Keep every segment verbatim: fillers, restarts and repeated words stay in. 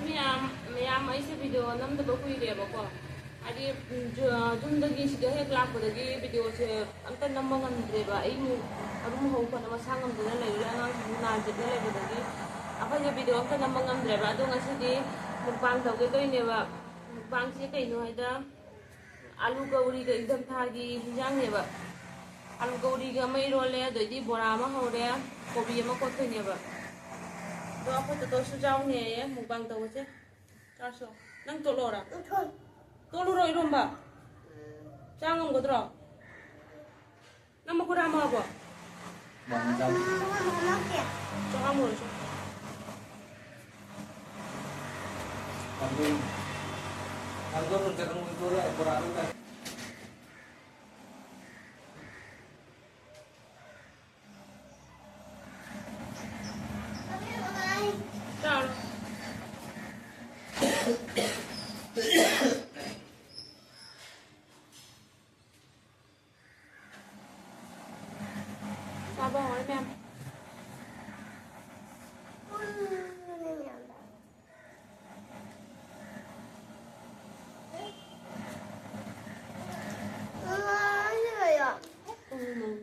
ꯃꯌꯥꯝ, ꯃꯌꯥꯝ, ꯑꯩꯁꯦ ꯚꯤꯗꯤꯑꯣ ꯅꯝꯗꯕ ꯀꯨꯏꯔꯦꯕꯀꯣ꯫ ꯍꯥꯏꯗꯤ, ꯖꯨ-, ꯌꯨꯝꯗꯒꯤ ꯁꯤꯗ ꯍꯦꯛ ꯂꯥꯛꯄꯗꯒꯤ ꯚꯤꯗꯤꯑꯣꯁꯦ ꯑꯝꯇ ꯅꯝꯕ ꯉꯝꯗ꯭ꯔꯦꯕ꯫ ꯑꯩ ꯃꯨꯛ ꯑꯔꯨꯝ ꯍꯧ ꯐꯅ ꯃꯁꯥ ꯉꯝꯗꯅ ꯂꯩꯔꯦ, ꯑꯉꯥꯡꯁꯤꯡꯁꯨ ꯅꯥꯟ ꯆꯦꯠꯅ ꯂꯩꯕꯗꯒꯤ ꯑꯩꯈꯣꯏꯁꯦ ꯚꯤꯗꯤꯑꯣ ꯑꯝꯇ ꯅꯝꯕ ꯉꯝꯗ꯭ꯔꯦꯕ꯫ ꯑꯗꯣ ꯉꯁꯤꯗꯤ ꯃꯨꯛꯕꯥꯡ ꯇꯧꯒꯦ ꯇꯧꯔꯤꯅꯦꯕ꯫ ꯃꯨꯛꯕꯥꯡꯁꯦ ꯀꯩꯅꯣ ꯍꯥꯏꯗ, ꯑꯥꯂꯨ ꯀꯧꯔꯤꯒ ꯏꯪꯊꯝꯊꯥꯒꯤ ꯍꯤꯟꯖꯥꯡꯅꯦꯕ꯫ ꯑꯥꯂꯨ ꯀꯧꯔꯤꯒ ꯑꯃ ꯏꯔꯣꯜꯂꯦ, ꯑꯗꯩꯗꯤ ꯕꯣꯔꯥ ꯑꯃ ꯍꯧꯔꯦ, ꯀꯣꯕꯤ ꯑꯃ ꯀꯣꯠꯇꯣꯏꯅꯦꯕ꯫ ꯑꯗꯣ ꯑꯩꯈꯣꯏ ꯇꯣꯇꯣꯁꯨ ꯌꯥꯎꯅꯦꯌꯦ ꯃꯨꯛꯕꯥꯡ ꯇꯧꯕꯁꯦ꯫ ꯆꯥꯔꯁꯨ꯫ ꯅꯪ ꯇꯣꯠꯂꯣꯔꯥ? ꯇꯣꯠꯂꯨꯔꯣ ꯏꯔꯣꯝꯕ? ꯆꯥ ꯉꯝꯒꯗ꯭ꯔꯣ? ꯅꯪ ꯃꯈꯨꯠ ꯍꯥꯝꯃꯛꯑꯕꯣ? ꯆꯥ ꯍꯥꯝꯃꯨꯔꯣ, ꯆꯥ꯫ ꯆꯥꯔꯣ꯫ ꯆꯥꯕ ꯍꯧꯔꯦ ꯃꯌꯥꯝ꯫ ꯎꯝ꯫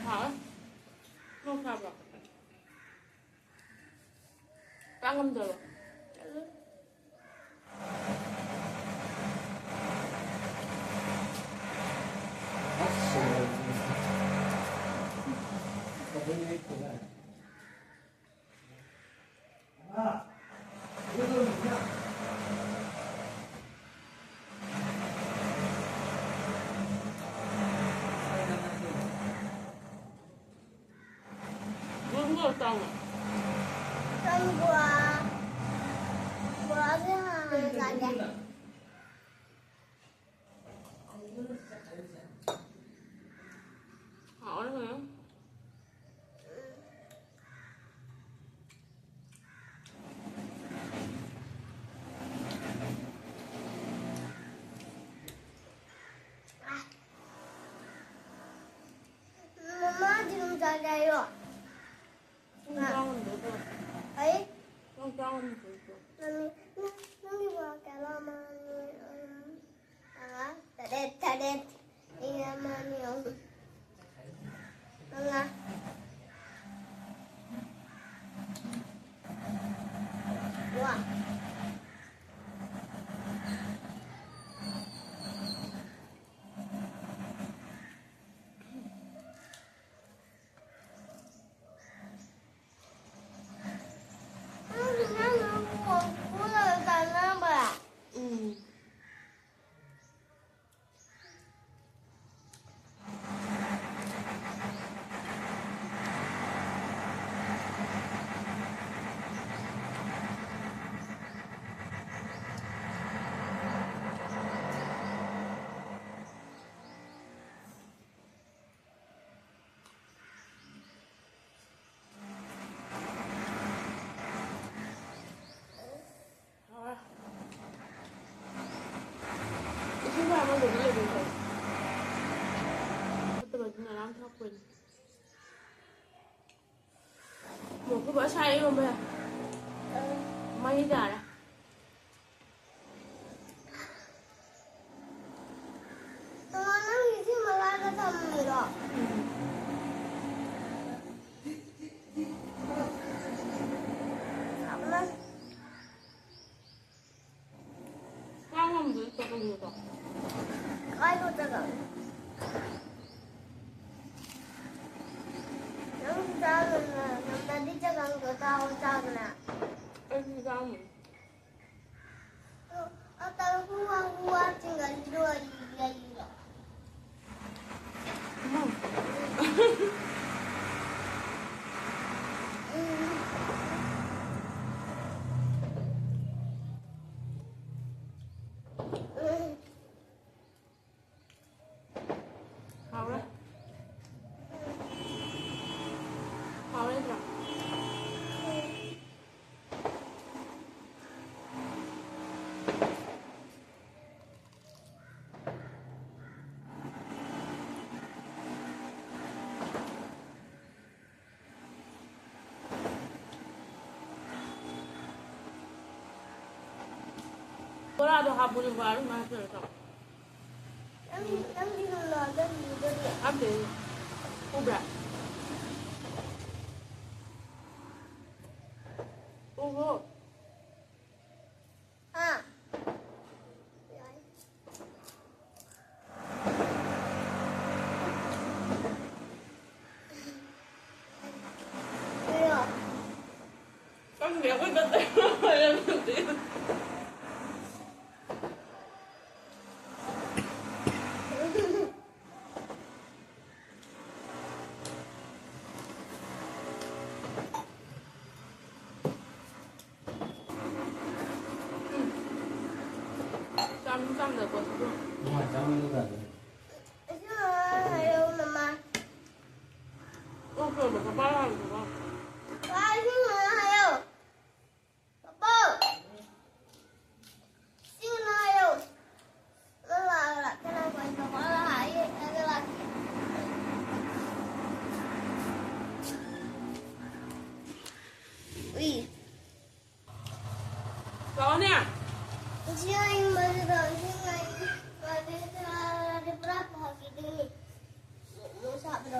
ꯍꯥꯎꯋꯦ꯫ ꯅꯣꯡ ꯁꯥꯕ꯭ꯔꯣ? ꯄꯥꯛ ꯉꯝꯗꯕ꯫ ꯌꯦꯔꯨꯝꯒ ꯆꯥꯎꯅ꯫ ꯆꯪꯕ꯭ꯔꯣ? ꯕꯣꯔꯥꯁꯦ ꯍꯥꯟꯅ ꯆꯥꯒꯦ꯫ ꯍꯥꯎꯔꯦ ꯀꯩꯅꯣ꯫ ꯃꯃꯥ, ꯌꯦꯔꯨꯝ ꯆꯥꯒꯦ ꯍꯥꯏꯔꯣ? ꯅꯪ ꯆꯥ ꯉꯝꯗꯣꯏꯗꯣ? ꯑꯩ? ꯅꯪ ꯆꯥ ꯉꯝꯗꯣꯏꯗꯣ? ꯅꯪ, ꯅꯪ, ꯅꯪꯒꯤ ꯕꯣꯔꯥ ꯀꯌꯥ ꯂꯧꯔꯝꯃꯣ? ꯃꯉꯥ, ꯇꯔꯦꯠ, ꯇꯔꯦꯠ꯫ ꯑꯩꯅ ꯑꯃ, ꯑꯅꯤ, ꯑꯍꯨꯝ꯫ ꯃꯉꯥ꯫ ꯋꯥ꯫ ꯎꯝ꯫ ꯏꯁꯤꯡ ꯈꯔ ꯑꯃꯗꯨꯗꯤ ꯂꯩꯕꯤꯈꯣ꯫ ꯐꯠꯇꯕꯗꯨꯅ ꯌꯥꯝ ꯊꯛꯄꯅꯤ꯫ ꯃꯣꯔꯣꯛ ꯑꯁꯥꯕ ꯏꯔꯣꯝꯕ ꯌꯥꯏ꯫ ꯃꯩ ꯇꯥꯔꯦ꯫ ꯇꯣꯉꯥꯟꯅ ꯏꯁꯤꯡ ꯃꯈꯥꯗ ꯊꯝꯃꯤꯔꯣ? ꯁꯥꯕꯅ꯫ ꯀꯥꯡ ꯌꯥꯝꯕꯗꯨꯗꯤ ꯀꯩꯗꯧꯅꯣ? ꯀꯥꯏꯗ ꯆꯠꯈ꯭ꯔꯕꯅꯣ? ꯅꯪ ꯆꯥꯗꯅ ꯅꯝꯗꯗꯤ ꯆꯠꯈ꯭ꯔꯕꯗꯣ ꯆꯥꯎ ꯆꯥꯗꯅ꯫ ꯑꯩꯗꯤ ꯆꯥꯔꯝꯃꯣꯏ꯫ ꯍꯥꯎꯔꯦ꯫ ꯍꯥꯎꯔꯦ ꯅꯠꯇ꯭ꯔꯥ? ꯕꯣꯔꯥꯗꯣ ꯍꯥꯞꯄꯨꯅꯦ, ꯕꯣꯔꯥꯗꯣ ꯉꯥꯏꯍꯥꯛ ꯂꯩꯔꯒ ꯆꯥꯎ꯫ ꯅꯪ, ꯅꯪꯗꯤ ꯅꯪ ꯂꯥꯛꯑꯒ ꯂꯨꯗꯣꯔꯤ꯫ ꯍꯥꯞꯇꯦ꯫ ꯎꯕ꯭ꯔꯥ? ꯎꯕ꯭ꯔꯣ? ꯍꯥ? ꯈꯪꯗꯦ, ꯑꯩꯈꯣꯏ ꯆꯠꯇꯣꯏ ꯑꯣꯏꯔꯝꯗꯦ꯫ ꯆꯥꯝ ꯆꯥꯝꯗꯀꯣ꯫ ꯅꯨꯡꯉꯥꯏ ꯆꯥꯝꯃꯒ ꯆꯥꯗꯣꯏꯅꯦ꯫ ꯏꯁꯤꯡ ꯍꯥꯏꯔꯛꯑꯣ, ꯃꯃꯥ꯫ ꯑꯣ, ꯀꯩꯅꯣ, ꯄꯄꯥ ꯂꯥꯛꯑꯦ, ꯄꯄꯥ꯫ ꯄꯄꯥ, ꯏꯁꯤꯡ ꯍꯥꯏꯔꯛꯑꯣ꯫ ꯄꯄꯥ꯫ ꯏꯁꯤꯡ ꯍꯥꯏꯔꯛꯑꯣ꯫ ꯅꯪ ꯂꯥꯛꯑꯒ ꯂꯥꯛꯀꯦ ꯂꯥꯛꯀꯦ ꯇꯧꯕ ꯂꯥꯛꯑꯦ, ꯑꯗꯨ ꯂꯥꯛꯀꯦ꯫ ꯎꯏ꯫ ꯂꯥꯛꯑꯣꯅꯦ꯫ ꯏꯁꯤꯡ ꯑꯏꯪꯕꯗꯨꯗ ꯏꯁꯤꯡ ꯑꯏꯪꯕꯗꯨꯗ ꯄꯨꯔꯥ ꯐꯈꯤꯗꯣꯏꯅꯤ꯫ ꯅꯨꯡꯁꯥꯕꯗꯣ꯫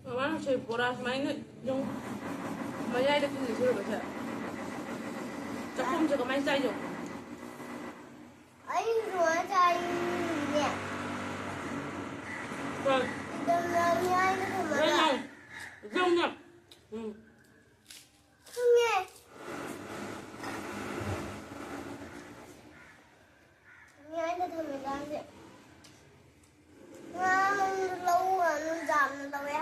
ꯃꯃꯥꯅ ꯁꯣꯏ ꯕꯣꯔꯥ ꯁꯨꯃꯥꯏꯅ ꯌꯨꯝ ꯃꯌꯥꯏꯗ ꯈꯤꯜꯂꯤꯁꯦ ꯎꯔꯕ ꯁꯦ? ꯆꯥꯛꯈꯨꯝꯁꯦ ꯀꯃꯥꯏꯅ ꯆꯥꯏꯅꯣ? ꯑꯩ ꯁꯨꯃꯥꯏꯅ ꯆꯥꯏꯅꯦ꯫ ꯍꯣꯏ꯫ ꯑꯗꯨꯝ ꯃꯌꯥꯏꯗ ꯊꯝꯃꯒ꯫ ꯌꯥꯏ, ꯌꯥꯏ꯫ ꯌꯥꯝꯅ꯫ ꯎꯝ꯫ ꯈꯪꯉꯦ꯫ ꯃꯌꯥꯏꯗ ꯊꯝꯃꯤꯀꯥꯟꯁꯦ꯫ ꯉꯥ ꯃꯔꯨꯝꯗꯣ ꯂꯧ, ꯉꯥ ꯃꯔꯨꯝ ꯌꯥꯝꯅ ꯂꯧꯋꯦ꯫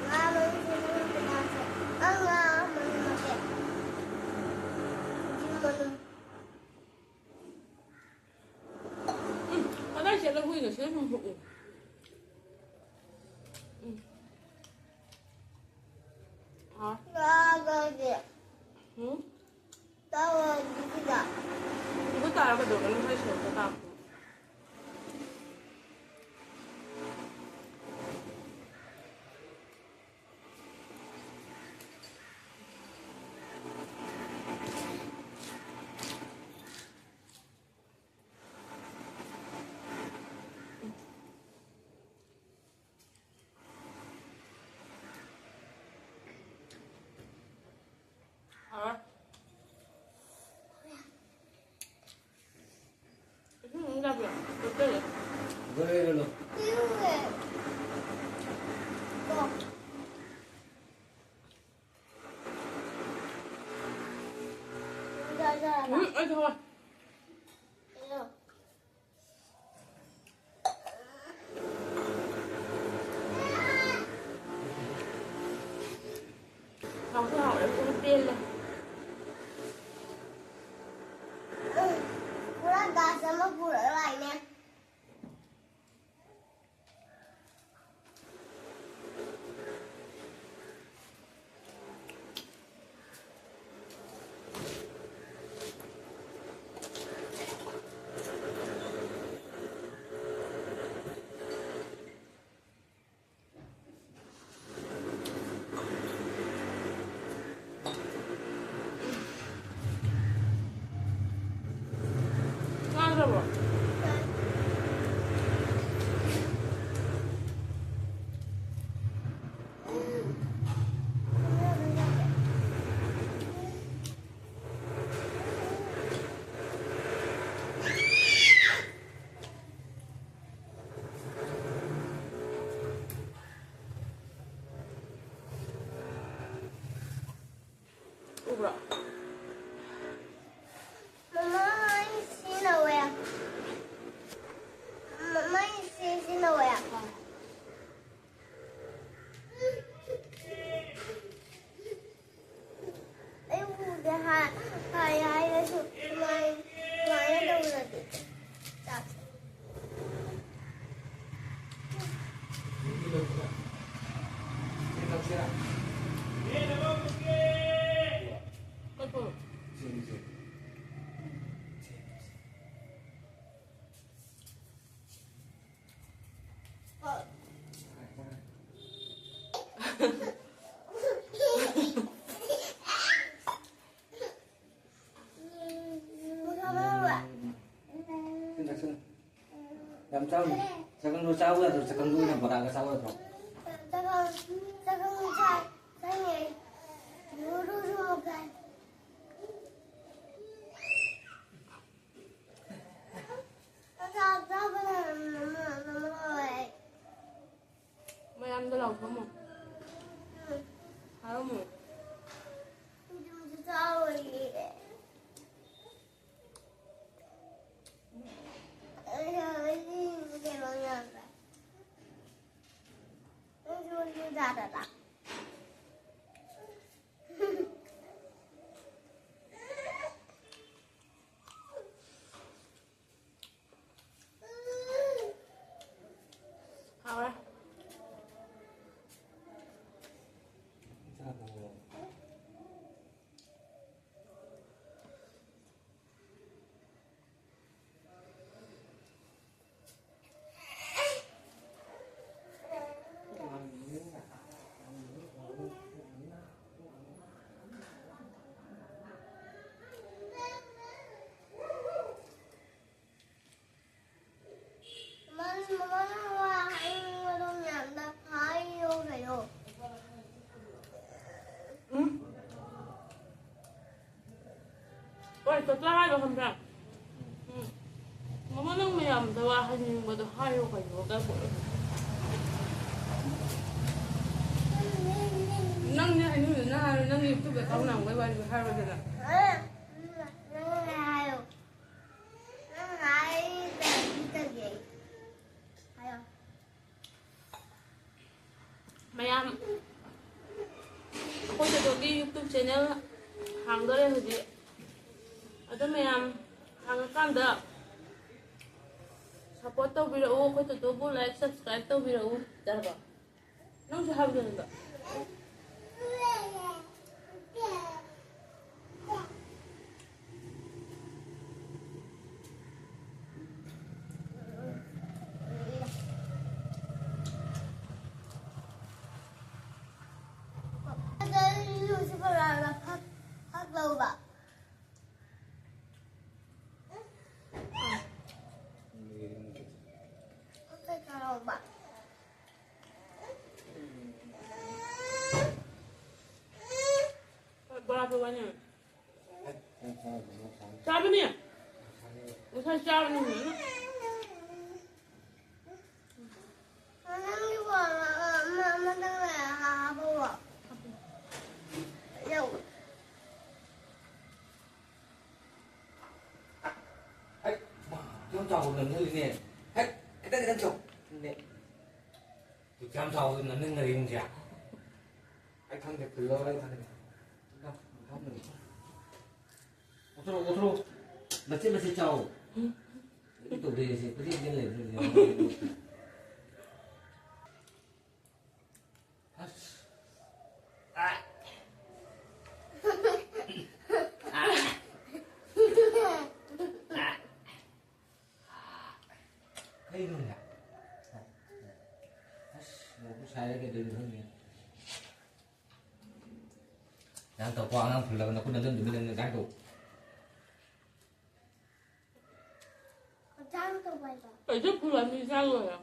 ꯉꯥ ꯃꯔꯨꯝꯁꯦ ꯃꯔꯨꯝ ꯃꯉꯥꯁꯦ꯫ ꯑ, ꯉꯥ ꯃꯔꯨꯝ ꯃꯀꯦ꯫ ꯃꯔꯨꯝ꯫ ꯎꯝ, ꯀꯗꯥꯏ ꯆꯠꯂ ꯍꯨꯏꯅꯣ ꯁꯤꯗ ꯁꯨꯝ ꯍꯨꯛꯏ? ꯎꯝ꯫ ꯍꯥꯎ꯫ ꯉꯥꯒꯁꯦ꯫ ꯎꯝ? ꯇꯥꯕ꯭ꯔꯣ ꯑꯗꯨꯗ? ꯏꯕꯨ ꯇꯥꯔ ꯀꯩꯗꯧꯒꯦ? ꯅꯪ ꯍꯥꯏꯁꯦ ꯑꯝꯇ ꯇꯥꯛꯈꯣ꯫ ꯑꯩ ꯊꯣꯛꯑꯣꯏ꯫ ꯍꯥꯎꯁꯨ ꯍꯥꯎꯔꯦ, ꯄꯨꯔꯥ ꯄꯦꯜꯂꯦ꯫ ꯄꯨꯔꯥ ꯒꯥꯁ ꯑꯃ ꯄꯨꯔꯒ ꯂꯥꯛꯏꯅꯦ꯫ ꯆꯥꯗ꯭ꯔꯕꯣ? ꯎꯕ꯭ꯔꯣ? ꯃꯃꯥ, ꯑꯩ ꯁꯤꯖꯤꯟꯅꯧꯋꯦ꯫ ꯃꯃꯥ, ꯑꯩ ꯁꯤꯖꯤꯟꯅꯧꯋꯦ꯫ ꯑꯩ ꯎꯗꯦ ꯍꯥꯏ-, ꯍꯥꯏ ꯍꯥꯏꯔꯁꯨ ꯁꯨꯃꯥꯏ-, ꯁꯨꯃꯥꯏꯅ ꯇꯧꯔꯗꯤ꯫ ꯌꯥꯝ ꯆꯥꯎꯅ꯫ ꯆꯒꯪꯗꯣ ꯆꯥꯎ ꯌꯥꯗ꯭ꯔꯣ? ꯆꯒꯪꯗꯣ ꯑꯣꯏꯅ ꯕꯣꯔꯥꯒ ꯆꯥꯎ ꯌꯥꯗ꯭ꯔꯣ? ꯆꯒꯪ, ꯆꯒꯪ ꯆꯥꯏ, ꯆꯥꯏꯌꯦ꯫ ꯌꯨꯔꯨ ꯌꯨꯔꯨ ꯆꯥꯏ꯫ ꯆꯥꯛ ꯆꯥꯕꯅ ꯃꯌꯥꯝꯗ ꯂꯥꯎ ꯐꯝꯃꯣ꯫ ꯍꯔꯥꯎꯃꯣ꯫ ꯁꯤꯡꯖꯨꯁꯨ ꯆꯥꯔꯣꯏꯌꯦ꯫ ꯆꯥꯗꯕ꯫ ꯍꯥꯎꯔꯦ꯫ ꯃꯃꯥ, ꯃꯃꯥꯅ ꯋꯥ ꯍꯥꯏꯅꯤꯡꯕꯗꯣ ꯃꯌꯥꯝꯗ ꯍꯥꯏꯌꯣ ꯀꯩꯅꯣ꯫ ꯎꯝ? ꯍꯣꯏ, ꯆꯠꯂꯣ ꯍꯥꯏꯔꯣ ꯈꯪꯕ꯭ꯔꯥ? ꯎꯝ꯫ ꯃꯃꯥ, ꯅꯪ ꯃꯌꯥꯝꯗ ꯋꯥ ꯍꯥꯏꯅꯤꯡꯕꯗꯣ ꯍꯥꯏꯌꯣ ꯀꯩꯅꯣ, ꯀꯥꯏ ꯄꯣꯠꯂꯣ? ꯅꯪꯅꯦ ꯍꯥꯏꯅꯤꯡꯉꯤꯗꯨꯅ ꯍꯥꯏꯔꯣ, ꯅꯪꯒꯤ YouTube account ꯍꯥꯡꯕꯩ ꯋꯥꯔꯤꯗꯣ ꯍꯥꯏꯔꯣꯗꯅ꯫ ꯅꯪꯅ ꯍꯥꯏꯌꯣ꯫ ꯅꯪ ꯍꯥꯏꯗ꯭ꯔꯗꯤ ꯀꯩꯒꯤ? ꯍꯥꯏꯌꯣ꯫ ꯃꯌꯥꯝ, ꯑꯩꯈꯣꯏ ꯇꯣꯇꯣꯒꯤ YouTube channel ꯍꯥꯡꯗꯣꯔꯦ ꯍꯧꯖꯤꯛ꯫ ꯑꯗꯣ ꯃꯌꯥꯝ ꯍꯥꯡꯉꯀꯥꯟꯗ support ꯇꯧꯕꯤꯔꯛꯎ, ꯑꯩꯈꯣꯏ ꯇꯣꯇꯣꯕꯨ like, subscribe ꯇꯧꯕꯤꯔꯛꯎ꯫ ꯌꯥꯔꯕꯣ? ꯅꯪꯁꯨ ꯍꯥꯏꯕꯗꯣ ꯑꯗꯨꯗ꯫ ꯑꯗꯣ ꯂꯨꯁꯤꯐꯔ ꯐꯛ, ꯐꯛ ꯂꯧꯕ꯫ ꯐꯛ ꯀꯩꯀꯥ ꯂꯧꯕ꯫ ꯕꯣꯔꯥ ꯐꯨꯒꯅꯤ꯫ ꯆꯥꯕꯅꯤ꯫ ꯉꯁꯥꯏ ꯆꯥꯕꯅꯤ꯫ ꯅꯪꯒꯤ ꯕꯣꯔꯥ ꯑꯃ, ꯑꯃꯇꯪ ꯂꯩꯔ ꯍꯥꯞꯄꯛꯑꯣ꯫ ꯌꯧ꯫ ꯍꯩ, ꯃꯥ, ꯑꯗꯨꯛ ꯆꯥꯎꯕ ꯅꯝꯁꯤꯜꯂꯤꯅꯦ꯫ ꯍꯩ, ꯈꯤꯇꯪ ꯈꯤꯇꯪ ꯆꯥꯎ꯫ ꯅꯦ꯫ ꯀꯌꯥꯝ ꯆꯥꯎꯗꯅ ꯅꯪ ꯅꯔꯤꯡꯁꯦ? ꯑꯩ ꯈꯪꯗꯦ, ꯐꯨꯜꯂꯣ, ꯑꯩ ꯈꯪꯗꯦ꯫ ꯑꯣꯊꯣꯔꯛꯑꯣ, ꯑꯣꯊꯣꯔꯛꯑꯣ꯫ ꯃꯆꯦꯠ ꯃꯆꯦꯠ ꯆꯥꯎ꯫ ꯀꯩꯅꯣ ꯇꯧꯗꯣꯏꯁꯦ, ꯀꯣꯏꯆꯦꯟ ꯆꯦꯟ ꯂꯩꯕꯗꯨꯗꯤ꯫ ꯑꯁ꯫ ꯑꯥ꯫ ꯑꯥ꯫ ꯑꯥ꯫ ꯀꯩꯅꯣꯅꯦ? ꯑꯁ, ꯃꯣꯔꯣꯛꯁꯨ ꯁꯥꯏꯔꯦ, ꯀꯩꯗꯧꯔꯤꯅꯣ ꯈꯪꯗꯦ꯫ ꯅꯪ ꯇꯧꯀꯣ, ꯑꯉꯥꯡ ꯐꯨꯜꯂꯕ ꯅꯈꯨꯠ ꯅꯗꯨꯝ ꯇꯨꯃꯤꯟꯅ ꯅꯪ ꯗꯥꯏ ꯇꯧ꯫ ꯀꯩꯁꯨ ꯐꯨꯜꯂꯝꯅꯤ ꯆꯥ ꯂꯣꯏꯔꯦ꯫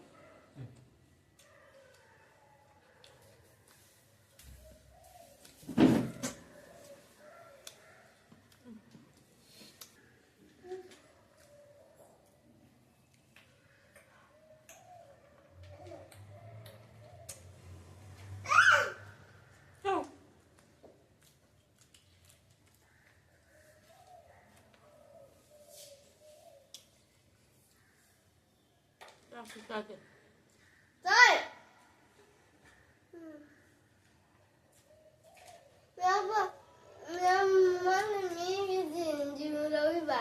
ꯆꯥꯛꯁꯨ ꯆꯥꯗꯦ꯫ ꯆꯥꯏ꯫ ꯎꯝ꯫ ꯃꯌꯥꯝꯕ, ꯃꯌꯥꯝ, ꯃꯥꯅ ꯃꯤꯒꯤ ꯖꯤꯟ, ꯖꯤꯟ ꯂꯧꯔꯤꯕ꯫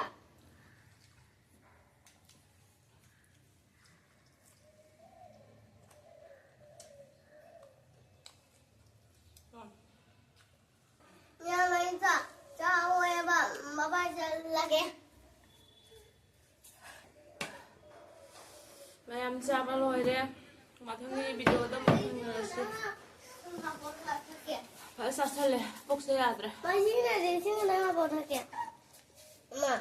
ꯃꯌꯥꯝ, ꯑꯩ ꯆꯥꯛ ꯆꯥꯔꯣꯏꯕ, ꯃꯄꯥꯟ ꯆꯠꯂꯒꯦ꯫ ꯃꯌꯥꯝ ꯆꯥꯕ ꯂꯣꯏꯔꯦ꯫ ꯃꯊꯪꯒꯤ ꯚꯤꯗꯤꯑꯣꯗ ꯑꯃꯨꯛ ꯊꯦꯡꯅꯔꯁꯤ꯫ ꯐꯖ ꯆꯥꯁꯜꯂꯦ, ꯄꯨꯛꯁꯦ ꯌꯥꯗ꯭ꯔꯦ꯫ ꯃꯁꯤꯅꯗꯤ ꯏꯁꯤꯡ ꯅꯪ ꯄꯣꯊꯛꯀꯦ꯫ ꯏꯃꯥ꯫